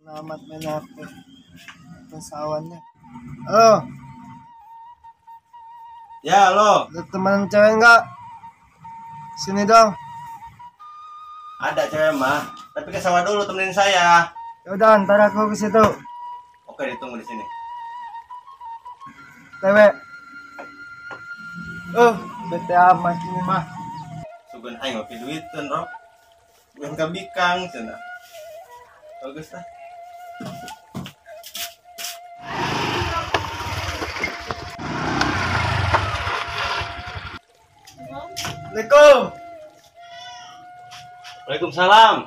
Amat main HP. Pesawannya. Halo. Ya, halo. Ada teman cewek enggak? Sini dong. Ada cewek mah, tapi ke sawah dulu temenin saya. Ya udah, ntar aku ke situ. Oke, ditunggu di sini. Cewek. Bete amat ini mah. Sugan aing ngopi duiteun, Rob. Bukan kabikang cenah. Bagus lah. Assalamualaikum. Waalaikumsalam.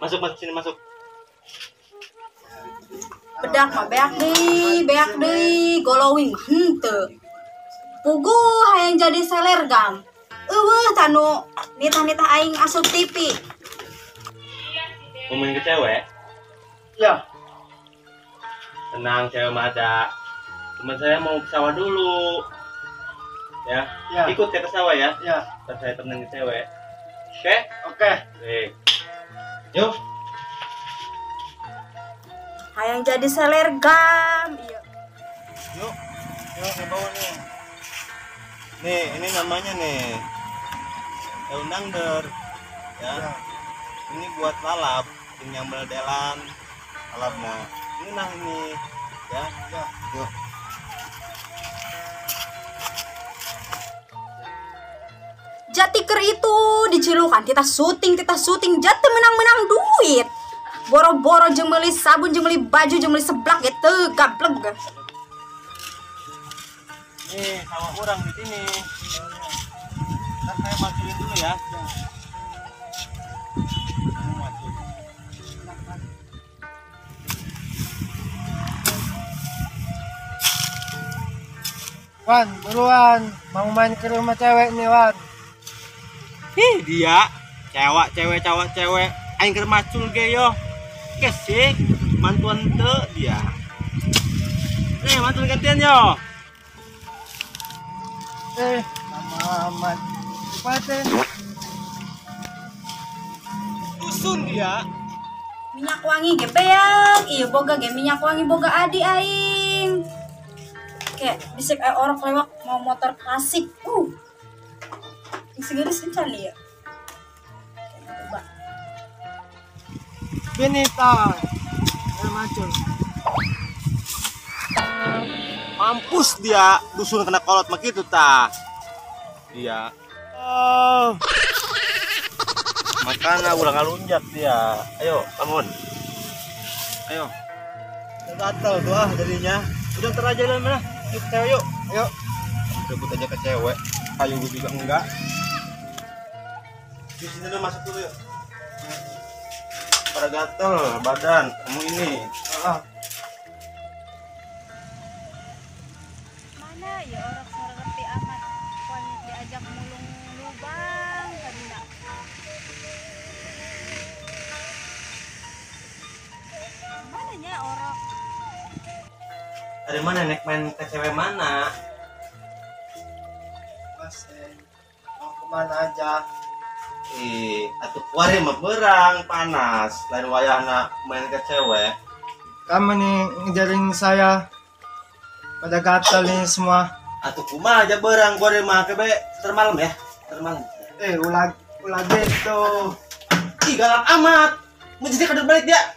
Masuk, masuk sini, masuk. Bedak mah beak deui, golowing mah henteu. Puguh hayang jadi selergam. Eueuh tanu nitah-nitah aing asup TV. Mau main ke cewek? Ya. Tenang, cewek mah ada. Teman saya mau ke sawah dulu. Ya. Ya. Ikut ya ke sawah ya. Ya. Ntar saya temenin ke cewek. Oke? Oke. Oke. Yuk. Hayang jadi selergam. Iya. Yuk. Yuk ke bawah nih. Nih, ini namanya nih. Daun dangder. Ya. Ya. Ini buat lalap, ini yang beledelan lalapnya. Ini nah ini. Ya. Ya. Yuk. Jatiker itu dicilukan, kita syuting jati menang-menang duit. Boro-boro jeung meuli sabun, jeung meuli baju, jeung meuli seblak gitu, gablek. Nih, sama orang di sini. Ntar saya masukin dulu ya. Wan, buruan, mau main ke rumah cewek nih, Wan. Ih, dia cewek cewek cewek cewek aing keur macul ge yo. Kesik mantuan teu dia. Nih, mantuan gantian yo. Lama amat. Cepatin. Dusun dia. Minyak wangi ge beak, ieu boga ge minyak wangi boga adi aing. Kayak bisik orok lewat mau motor klasik. Segeris encan ya. Coba. Benita. Macul. Mampus dia, dusun kena kolot mah kitu tah. Dia. Oh. Makana ulah ngalunjak dia. Ayo, bangun. Ayo. Gatal tuh ah jadinya. Udah ntar aja lah mana. Yuk cewek yuk. Ayo. Rebut aja ke cewek. Ayo gue juga enggak. Di sini dulu masuk dulu yuk. Pada gatel badan kamu ini. Mana ya orang ngerti amat. Pokoknya diajak mulung lubang tadi nak. Mananya orang? Dari mana naik main ke cewek mana? Masih mau kemana aja? Atuh kuari mah berang panas, lain wayahna main ke cewek. Kamu nih ngejarin saya pada gatal nih semua. Atuh kumaha aja berang kuari mah kebe termalam ya, termalam. Ulah ulah gitu. Ih, galak amat. Mau jadi kadar balik dia.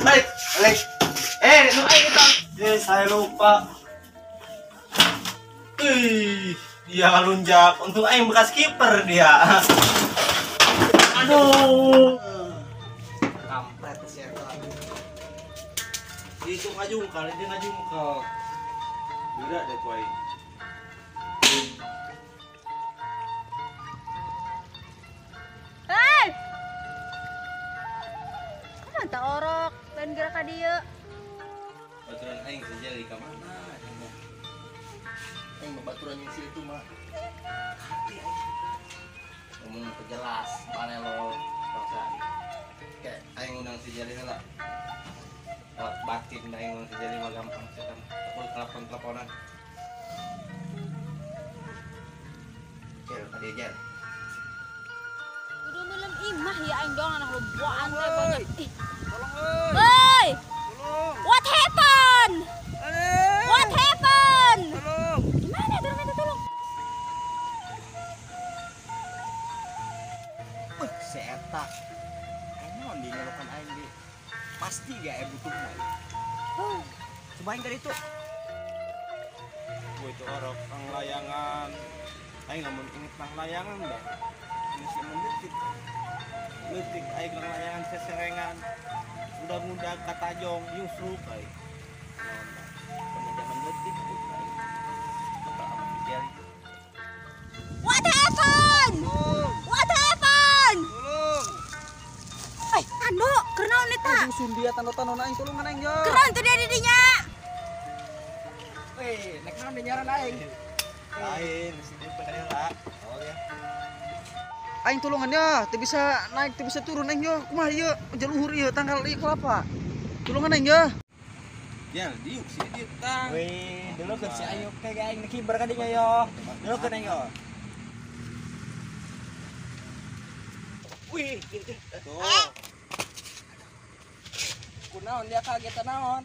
Balik, balik. Nu aing kita. Saya lupa. Ih, dia ngalunjak. Untung aing bekas kiper dia. Aduh. Kampret si eta. Itu ngajungkal, dia ngajungkal. Udah deh ku aing. Hei. Kumaha tah orok lain gerak ka dieu. Baturan aing sejali ka mana? Aing mah baturan yang si itu mah. Hati aing. Ngomong jelas, panelo bangsa. Kayak aing undang si Jali heula. Lewat batin aing undang si Jali mah gampang setan. Aku telepon-teleponan. Jel, tadi Jel. Kudu melem Imah ya aing doang anak loboan teh banyak. Ih. Tolong euy. Woi. Tolong. What happened? What happened? Tolong. Gimana tuh minta tolong? Si eta. Aing di ngelukan aing di. Pasti gak butuh mah. Cobain dari itu. Gue itu orok kang layangan. Aing lamun inget kang layangan dah. Ini si mendetik. Letik aing kang layangan seserengan. Mudah-mudah katajong yusruk aing. Naon dah. Zaman letik aing. Kata amat dijari. What happened? What happened? Tolong. Eh, tando, kenaon eta? Susun dia tando-tando aing tulungan aing yo. Keren tuh dia didinya. Weh, nek naon nyaran aing. Lain, si dia lah. Oh ya. Aing tulungan ya, teu bisa naik, teu bisa turun aing yo. Kumaha ieu? Jaluhur ieu tangkal ieu kelapa. Tulungan aing yo. Ya, diuk sih dia tang. Weh, dulu ke si Ayu kayak aing kiber ka dinya yo. Dulu ke aing yo. Wih, tuh. Kunaon dia kaget naon?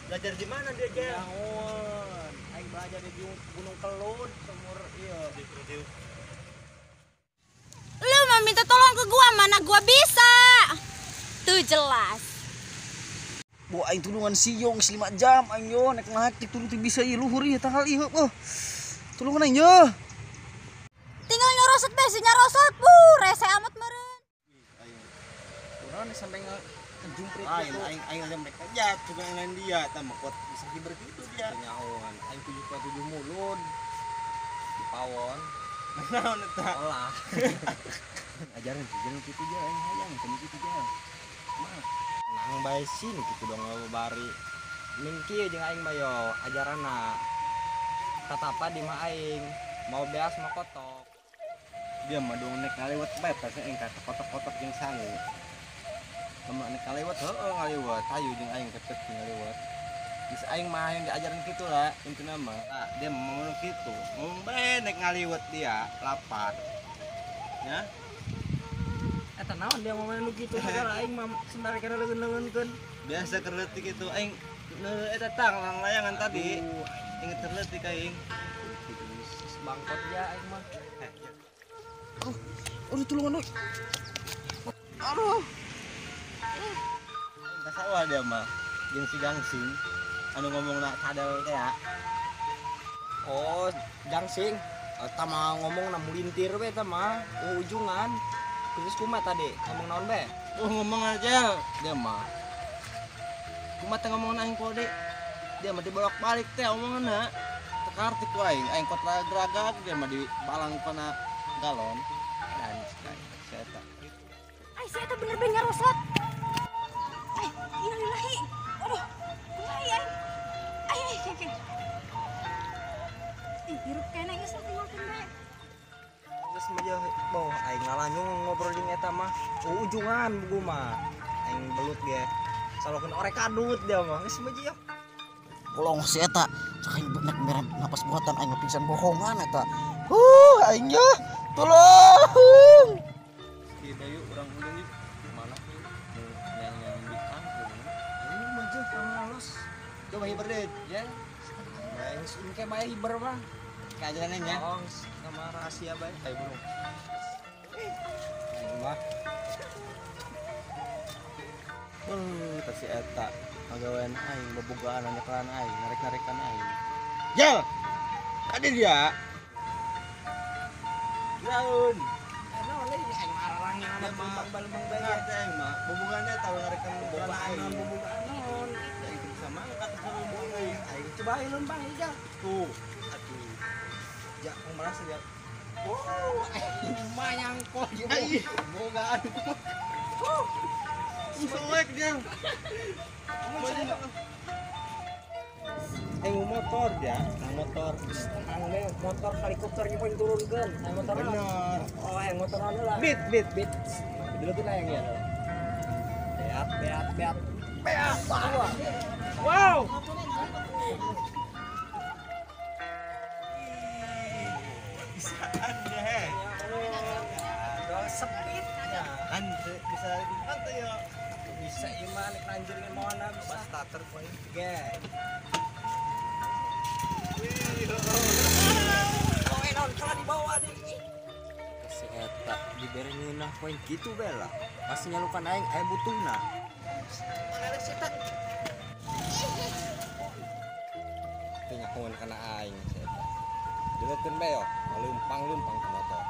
Belajar di mana dia, Jel? Naon? Aing belajar di Gunung Kelud, sumur ieu. Lu mau minta tolong ke gua, mana gua bisa? Tuh jelas. Bu aing tulungan siong 5 jam aing yo nek naik turun teu bisa ieu luhur ieu tangkal ieu. Oh. Tulungan aing yo. Tinggal nyerosot be, si nyerosot. Bu, rese amat meureun. Kunaon sampai ngejumprit Aing aing aing lem rek aja juga lain dia tambah kuat bisa hiber gitu dia. Nyaon, aing 7 mulud. Di pawon. Naon eta? Olah. Ajaran jalan kitu je aing hayang teu kitu je. Mah nang bae sih kitu dong bari. Ming kieu jeung aing mah yo ajaranna. Tatapa di mah aing, mau beas mau kotok. Dia mah dong nek ngaliwat bae pas aing kata kotok-kotok jeung sangu. Lamun nek ngaliwat heueuh ngaliwat hayu jeung aing tetep ngaliwat. Geus aing mah yang diajaran kitu lah intina mah. Nah, dia mau ngomong kitu. Ngomong bae nek ngaliwat dia lapar. Ya. Eta naon dia ngomong nu kitu padahal aing mah sendari kana leungeun-leungeunkeun. Biasa kerletik itu aing eta tang layangan tadi. Inget terletik aing. Bangkot ya aing mah. Aduh tulungan euy. Aduh. Aing ka sawah dia mah jeung si Gangsing anu ngomongna sadel teh ya. Oh, Gangsing. Eta mah ngomongna mulintir we eta mah, ujungan. Terus kumaha tadi? Ngomong naon be? Oh, ngomong aja dia mah. Kumaha teh ngomongna aing kode? Dia mah dibolak-balik teh omonganna. Tekarti ku aing, aing kot ragragag dia mah dibalang kana galon. Dan si eta. Ay, si eta bener-bener nyarosot. Ay, innalillahi. Aduh, kumaha ya? Ay, ay, ay, ay. Ih, hirup keneh geus tinggalkeun bae. Geus mah jauh, boh aing ngalanyung ngobrol jeung eta mah. Ujungan buku mah. Aing belut ge. Salokeun orek kadut dia mah. Geus mah jauh. Kolong si eta, cek aing nek mere napas buatan aing pingsan bohongan eta. Aing ye, tolong. Si Bayu urang ulin yuk. Mana sih? Yang di kampung. Ini mah jauh halus. Coba hiber deh, ya. Bae geus engke bae hiber mah. Keajarannya nya. Oh, sama rahasia bae. Ayo burung. Aing mah. Tas si eta pagawean aing bobogaan nyekelan aing, narik-narikan aing. Jel. Ada dia. Daun. Naon deui aing ararang yang Dia mah balembang bae. Ngerti aing mah bobogaannya tahu narikan bobogaan aing. Bobogaan naon. Aing teu bisa mangkat sama bobogaan. Aing coba lempang ieu. Tuh. Aduh. Ja, merasa dia. Oh, aing mah nyangkol ieu. Bobogaan. Soek dia. Aing motor ya, motor. Tenang we, motor helikopter nya poin turunkeun. Aing motor. Bener. Oh, aing motor lah. Bit bit bit. Dulu aing ya. Beat beat beat. Beat. Wow. Bisaan deh. Santai ya. Bisa ieu mah nek lanjut dengan mawana bisa. Starter poin 3. Oh, enon kalah dibawa deui. Si eta dibere ngeunah poin kitu bae lah. Pasti nyalukan aing aya butuhna. Mana si eta? Teu nyahoan kana aing si eta. Deukeun bae yo, leumpang-leumpang ka motor.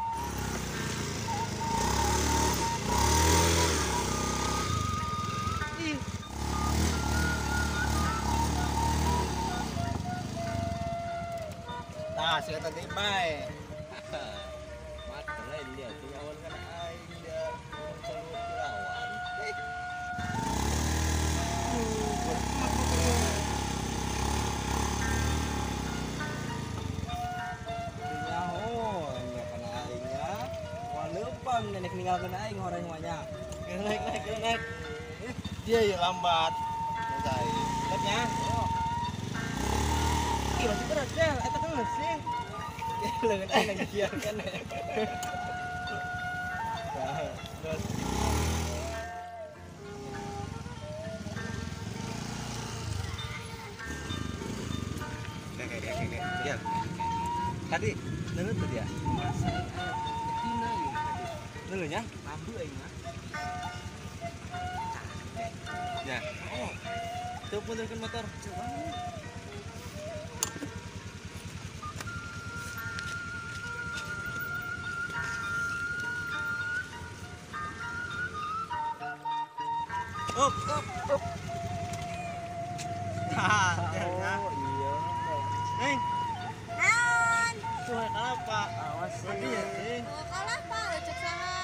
Tah, si eta deui bae. Mata lain dia teu nyahoan kana aing dia. Selalu dilawan. Nyahoan ya kana aingnya. Wah leumpang nenek ninggalkeun aing horeng mah nya. Naik naik naik. Dia ya lambat. Selesai. Lihatnya. Ih, masih berat ya. Eta kan sih. Leungeun aing lagi biarkan. Nah, terus. Oke. Ya. Tadi ngeuneuh tadi ya? Masa aing aya betina ieu tadi. Ngeuneuh nya? Lambu aing mah. Ya. Oh. Tuh mundurkeun motor. Coba. Up, up, up. Nah, ya. Oh iya. Neng, Naon? tuh kalapa. Awas Tadi ya, sih. Oh, kalah Pak, cek saha.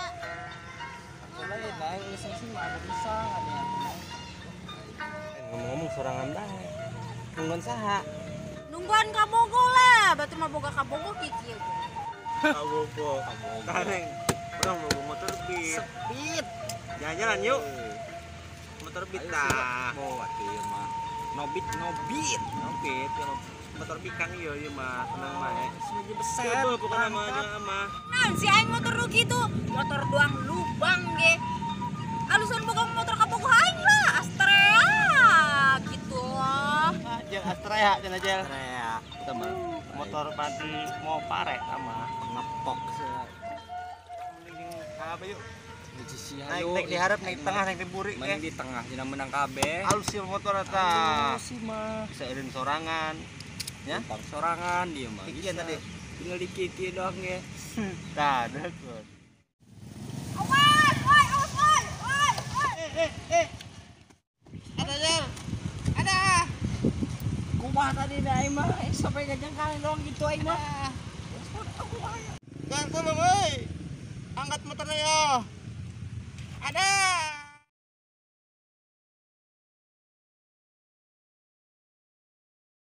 Lain lain lisensi mah ada bisa ada. Ngomong-ngomong sorangan bae. Nungguan saha? Nungguan kabogo lah, batur mah boga kabogo kieu. Kabogo. Tah neng, urang mau motor beat. Speed. Jalan-jalan yuk. Motor beat tah. Oh, atuh ieu mah. Nobit nobit. Nobit, motor beat kang ieu ieu mah tenang mah. Semuanya besar. Coba pokoknya mah jangan mah. Naon si aing motor nu kitu? Motor doang lubang ge. Alusan boga motor kabogo aing lah, Astrea gitu loh. Ah, jeung Astrea cenah jel. Astrea. Eta mah motor panti mau pare sama Ngepok sih. Mending apa yuk? Naik Naik di hareup, naik tengah, naik di buri Main di tengah jadi menang kabeh. Halus sih motor eta. Halus sih mah. Bisa irin sorangan. Ya? Lempang sorangan dia mah. Kikian tadi. Tinggal dikiki doang ya. Tah, deukeut. Awas, woi, awas, woi, woi, woi. Ada jel. Ada. Kumaha tadi dah aing mah sampai ngajengkal doang gitu aing mah. Jangan tolong euy. Angkat motornya yo. Ada.